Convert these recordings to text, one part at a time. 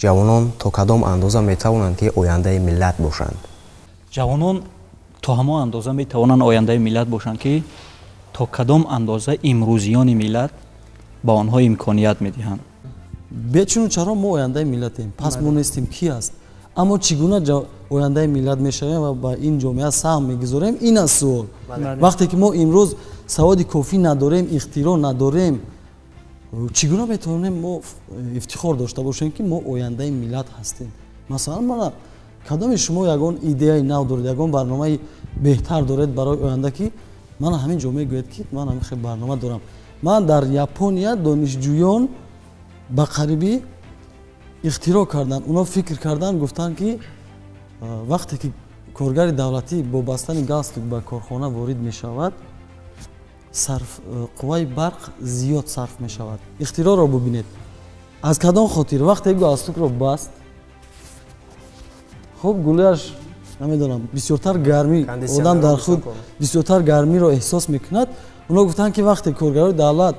Ҷавонон то кадом андоза метавонанд, ки ояндаи миллат бошанд? Ҷавонон то ҳамон андоза метавонанд ояндаи миллат бошанд, ки то кадом андоза имрӯзиёни миллат ба онҳо имконият медиҳанд. Бечуну чаро мо ояндаи миллатем, пас мо нестем, ки аст? Аммо чӣ гуна ояндаи миллат мешавем ва ба ин ҷомеа саҳм мегузорем, ин аст суол. Вақте ки мо имрӯз саводи кофӣ надорем, ихтироъ надорем, чӣ гуна метавонем мо ифтихор дошта бошем, ки мо ояндаи миллат ҳастем? Масалан, мана кадоми шумо ягон идеяи нав доред, ягон барномаи беҳтар доред барои оянда, ки ман ҳамин ҷо мегӯяд, ки ман ҳамин хел барнома дорам? Ман дар Япония донишҷӯён ба қарибӣ ихтироъ карданд, онҳо фикр карданд, гуфтанд, ки вақте ки коргари давлатӣ бо бастани галстук ба корхона ворид мешавад, қувваи барқ зиёд сарф мешавад. Ихтироъро бубинед, аз кадом хотир: вақте галстукро баст, хуб, гулӯяш, намедонам, бисёртар гармӣ, одам дар худ бисёртар гармиро эҳсос мекунад. Онҳо гуфтанд, ки вақте коргарои давлат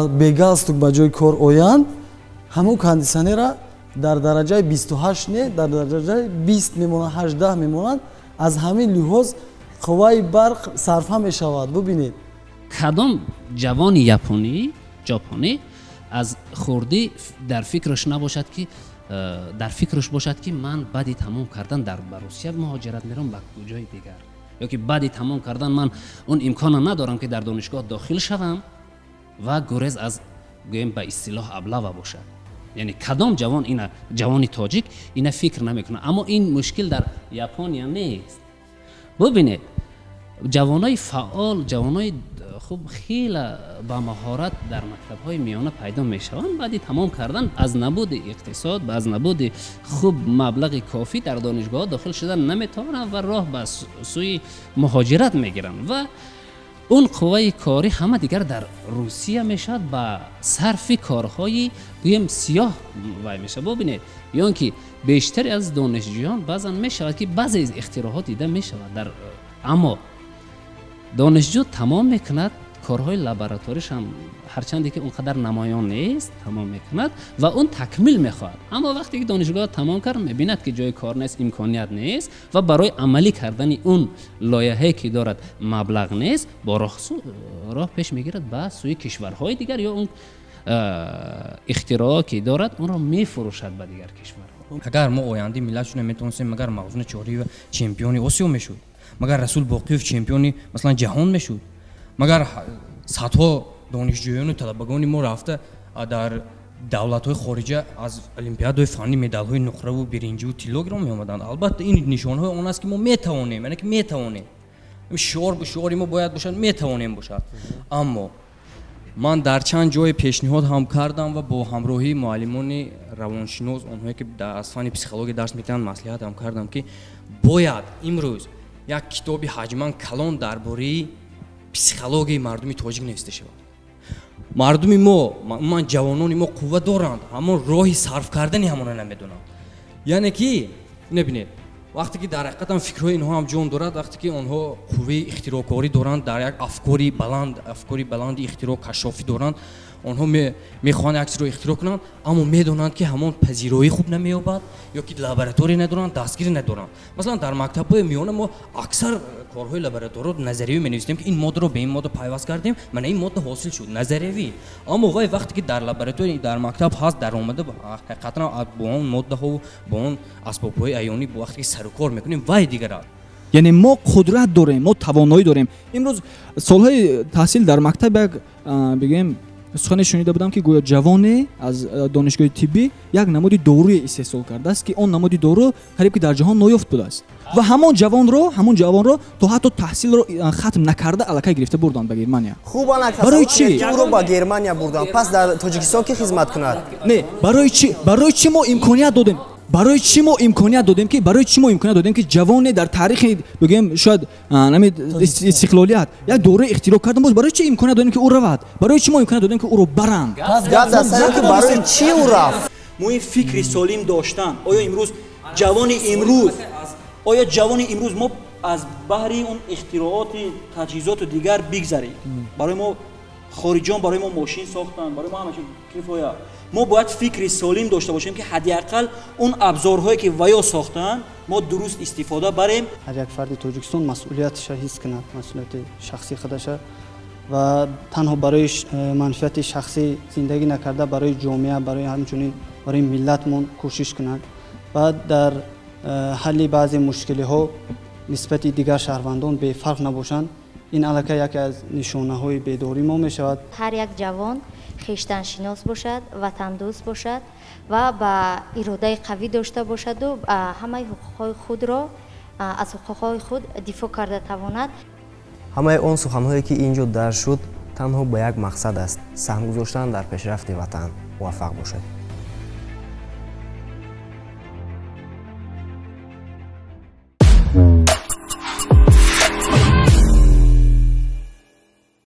бе галстук ба ҷои кор оянд, ҳамон кондитсионера дар дараҷаи 28 не, дар дараҷаи 20 мемонанд, 18 мемонанд, аз ҳамин лиҳоз қувваи барқ сарфа мешавад. Бубинед. Кадом ҷавони ҷопонӣ аз хурдӣ дар фикраш набошад, ки дар фикраш бошад, ки ман баъди тамом кардан дар ба Русия муҳоҷират мерам, ба ҷои дигар, ё ки баъди тамом кардан ман он имкона надорам, ки дар донишгоҳ дохил шавам ва гурез аз, гӯем, ба истилоҳ облава бошад? Яъне кадом ҷавон ина, ҷавони тоҷик ина фикр намекунад? Аммо ин мушкил дар Япония нест. Бубинед, ҷавонои фаъол, ҷавонои хуб, хеле ба маҳорат дар мактабҳои миёна пайдо мешаванд. Баъди тамом кардан аз набуди иқтисод, аз набуди хуб маблағи кофӣ дар донишгоҳ дохил шудан наметавонанд ва роҳ ба сӯи муҳоҷират мегиранд ва он қувваи корӣ ҳама дигар дар Русия мешавад, ба сарфи корҳои, гӯем, сиёҳ вай мешавад. Бубинед, ё он ки бештари аз донишҷӯён баъзан мешавад, ки баъзе ихтироъҳо дида мешавад дар, аммо донишҷӯ тамом мекунад, корҳои лабораториш ҳам, ҳарчанде ки он қадар намоён нест, тамом мекунад ва он такмил мехоҳад. Аммо вақте ки донишгоҳ тамом кард, мебинад, ки ҷои кор нест, имконият нест ва барои амалӣ кардани он лоиҳае, ки дорад, маблағ нест, бо роҳ пеш мегирад ба сӯи кишварҳои дигар ё он ихтироъ, ки дорад, онро мефурӯшад ба дигар кишварҳо. Агар мо ояндаи миллат шуда метавонистем, магар Мавзуна Чориева чемпиони Осиё мешуд? Магар Расул Боқиев чемпиони, масалан, ҷаҳон мешуд? Магар садҳо донишҷӯёну талабагони мо рафта дар давлатҳои хориҷа аз олимпиадаҳои фаннӣ медалҳои нуқраву биринҷиву тилло гирон меомаданд? Албатта, ин нишонҳои он аст, ки мо метавонем, яъне ки метавонем. Шиор, шиори мо бояд бошад «метавонем» бошад. Аммо ман дар чанд ҷое пешниҳод ҳам кардам ва бо ҳамроҳии муаллимони равоншинос, онҳое ки аз фанни психология дарс медиҳанд, маслиҳат ҳам кардам, ки бояд имрӯз як китоби ҳаҷман калон дар бораи психологияи мардуми тоҷик нависта шавад. Мардуми мо, умуман ҷавонони мо қувва доранд, аммо роҳи сарф кардани ҳамона намедонанд. Яъне ки набинед, вақте ки дар ҳақиқатам фикрҳои инҳо ҳам ҷон дорад, вақте ки онҳо қувваи ихтироъкорӣ доранд, дар як афкори баланд, афкори баланди ихтироъ, кашшофӣ доранд, онҳо мехоҳанд як чизро ихтироъ кунанд, аммо медонанд, ки ҳамон пазироӣ хуб намеёбад ё ки лаборатория надоранд, дастгирӣ надоранд. Масалан, дар мактабҳои миёна мо аксар корҳои лабораториро назариявӣ менависем, ки ин моддаро ба ин модда пайваст кардем, мана ин модда ҳосил шуд, назариявӣ. Аммо вай вақте ки дар лаборатория, дар мактаб ҳаст, даромада, ҳақиқатан бо он моддаҳову бо он асбобҳои аёнӣ вақте ки сарукор мекунем, вай дигар аст. Яъне мо қудрат дорем, мо тавоноӣ дорем. Имрӯз солҳои таҳсил дар мактаб як, бигӯем, сухане шунида будам, ки гӯё ҷавоне аз донишгоҳи тиббӣ як намуди доруе истеҳсол кардааст, ки он намуди дору қариб ки дар ҷаҳон ноёфт будааст, ва ҳамон ҷавонро то ҳатто таҳсилро хатм накарда аллакай гирифта бурданд ба Германия. Хуб. Барои чӣ? Ӯро ба Германия бурданд, пас дар Тоҷикистон ки хизмат кунад? Не, барои чӣ? Барои чӣ мо имконият додем? Барои чӣ мо имконият додем ки, барои чӣ мо имконият додем, ки ҷавоне дар таърихи, бигӯем, шояд нами истиқлолият як доруи ихтироъ карда, боз барои чӣ имконият додем, ки ӯ равад? Барои чӣ мо имконият додем, ки ӯро баранд? Гап дар саре, ки барои чӣ ӯ рафт. Мо ин фикри солим доштан, оё имрӯз ҷавони имрӯз, оё ҷавони имрӯз, мо аз баҳри он ихтирооти таҷҳизоту дигар бигзарем, барои мо Хориҷиён барои мо мошин сохтанд, барои мо ҳама чиз кифоя. Мо бояд фикри солим дошта бошем, ки ҳадди ақал он абзорҳое ки ваё сохтаанд, мо дуруст истифода барем. Ҳар як фарди Тоҷикистон масъулиятша ҳис кунад, масъулияти шахсии худаша, ва танҳо барои манфиати шахсӣ зиндагӣ накарда, барои ҷомеа, барои ҳамчунин барои миллатмон кӯшиш кунад ва дар ҳалли баъзе мушкилиҳо нисбати дигар шаҳрвандон бефарқ набошанд. Ин аллакай яке аз нишонаҳои бедории мо мешавад. Ҳар як ҷавон хештаншинос бошад, ватандӯст бошад ва ба иродаи қавӣ дошта бошаду ҳамаи ҳуқуқҳои худро аз ҳуқуқҳои худ дифоъ карда тавонад. Ҳамаи он суханҳое, ки ин ҷо дарҷ шуд, танҳо ба як мақсад аст: саҳм гузоштан дар пешрафти ватан. Муваффақ бошед.